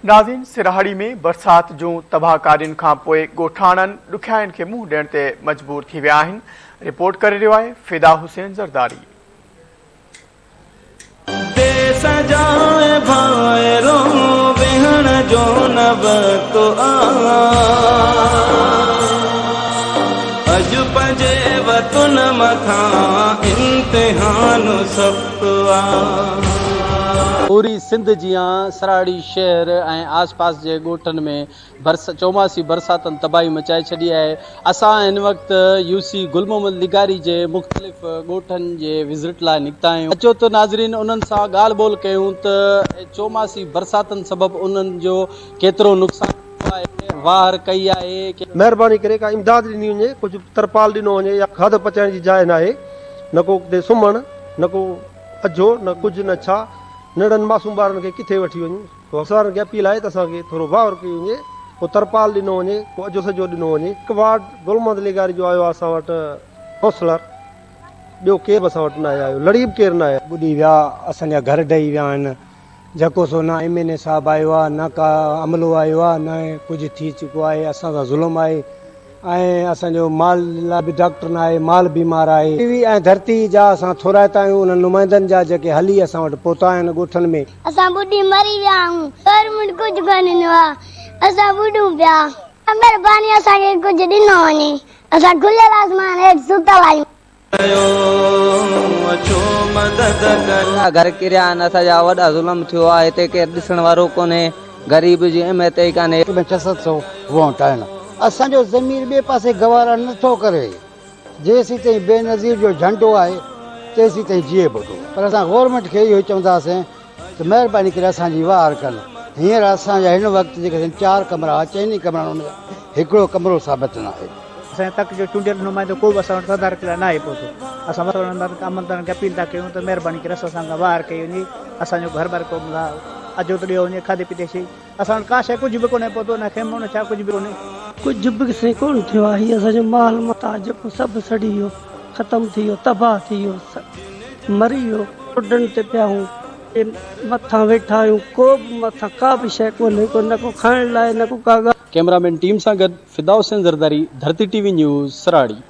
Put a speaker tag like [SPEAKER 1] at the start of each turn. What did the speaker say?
[SPEAKER 1] ناظرين سرهاڙي ۾ برسات جون تباهڪارين کان پوء ڳوٺاڻن ڏکيائين کي منهن ڏيڻ تي مجبور ٿي ويا آهن، رپورٽ ڪري رهيو آهي فدا حسين زرداري.
[SPEAKER 2] ديس جاء ڀائرو ويهڻ جو نه وقت آ اڄ پنهنجي وطن مٿان امتحان سخت آ.
[SPEAKER 3] پوري سنڌ جيان سراڙي شهر ۽ آس پاس جي ڳوٺن ۾ برس چوماسي برساتن تباهي مچائي ڇڏي آهي. اسان هن وقت يو سي گل محمد لغاري جي مختلف ڳوٺن جي وزٽ لاء نڪتا آهيون. اچو ته ناظرين انهن سان ڳالهه ٻولهه ڪيون ته چوماسي برساتن سبب انهن جو ڪيترو نقصان ٿيو آهي، واهر ڪئي آهي.
[SPEAKER 4] مهرباني ڪري ڪا امداد ڏني وڃي، ڪجهه ترپال ڏنو وڃي يا کاڌو پچائڻ جي جاء ناهي، نه ڪو اتي سمهڻ، نه ڪو اجهو، نه ڪجهه نه ڇا، ننڍڙن معصوم ٻارن کي ڪٿي وٺي وڃون؟ سو وارن کي اپيل آهي ته اسان کي ٿورو واهر ڪئي وڃي، ڪو ترپال ڏنو وڃي، ڪو اجهو سجهو ڏنو وڃي. هڪ وارڊ گل محمد لغاري جو آيو آهي اسان وٽ ڪائونسلر، ٻيو ڪير به اسان وٽ ناهي آيو، لڙي به ڪير ناهي آيو.
[SPEAKER 5] ٻڏي ويا، اسان جا گهر ڊهي ويا آهن، جيڪو سو نه ايم اين اي صاحب آيو آهي، نه ڪا عملو آيو آهي، نه ڪجهه ٿي چڪو آهي، اسان سان ظلم آهي. ۽ اسان جو مال لاء به ڊاڪٽر ناهي، مال بيمار آهي. ٽي وي ۽ ڌرتي جا اسان ٿورائتا آهيون انهن نمائندن جا جيڪي هلي اسان وٽ پهتا آهن ڳوٺن ۾.
[SPEAKER 6] اسان ٻڏي مري ويا آهيون. گورنمينٽ ڪجهه ڪونه ڏنو آ. اسان ٻڏون پيا. مھرباني اسان کي ڪجهه ڏنو وڃي. اسان کليل آسمان هيٺ ستل آهيون.
[SPEAKER 2] ڪيو اچو مدد ڪريو.
[SPEAKER 7] گهر ڪريا آهن اسان جا وڏا ظلم ٿيو آهي هتي ڪير ڏسڻ وارو ڪونهي غريب جي اهميت ئي ڪانهي.
[SPEAKER 8] ۾ ڇهه ست سئو ووٽ آهن. اسان جو ضمير ٻئي پاسي گوارا نه ٿو ڪري. جيسين تائين بينظير جو جهنڊو آهي تيسين تائين جيئي ڀٽو. پر اسان گورنمينٽ کي اهو ئي چونداسين ته مهرباني ڪري اسان جي واهر ڪن. هينئر اسان جا هن وقت جيڪڏهن چار ڪمرا ها، چئني ڪمرن ۾ هڪڙو ڪمرو ثابت ناهي.
[SPEAKER 9] اسان جي تڪ جو چونڊيل نمائندو ڪو به اسان وٽ تدارڪ لاء ناهي پهتو. اسان عملدارن کي اپيل ٿا ڪيون ته مهرباني ڪري اسان سان واهر ڪئي وڃي. اسان جو گهر بار ڪو اجهو ته ڏيو وڃي، کاڌي پيتي شيء. اسان وٽ ڪا شيء ڪجهه به ڪونهي پهتو، نه خيمو نه ڇا ڪجهه به ڪونهي.
[SPEAKER 10] ڪجهه به سائين ڪونه ٿيو آهي. هي اسان جو مال متاع جيڪو سڀ سڙي ويو، ختم ٿي ويو، تباهه ٿي ويو، مري ويو. روڊن تي پيا آهيون، مٿان ويٺا آهيون، ڪو به مٿان ڪا به شيء ڪونهي ڪو نه ڪو کائڻ لاء نه ڪو ڪا ڳالهه.
[SPEAKER 3] ڪئميرا مين ٽيم سان گڏ Fida Hussain Zardari, Dharti T V news, Sarhari.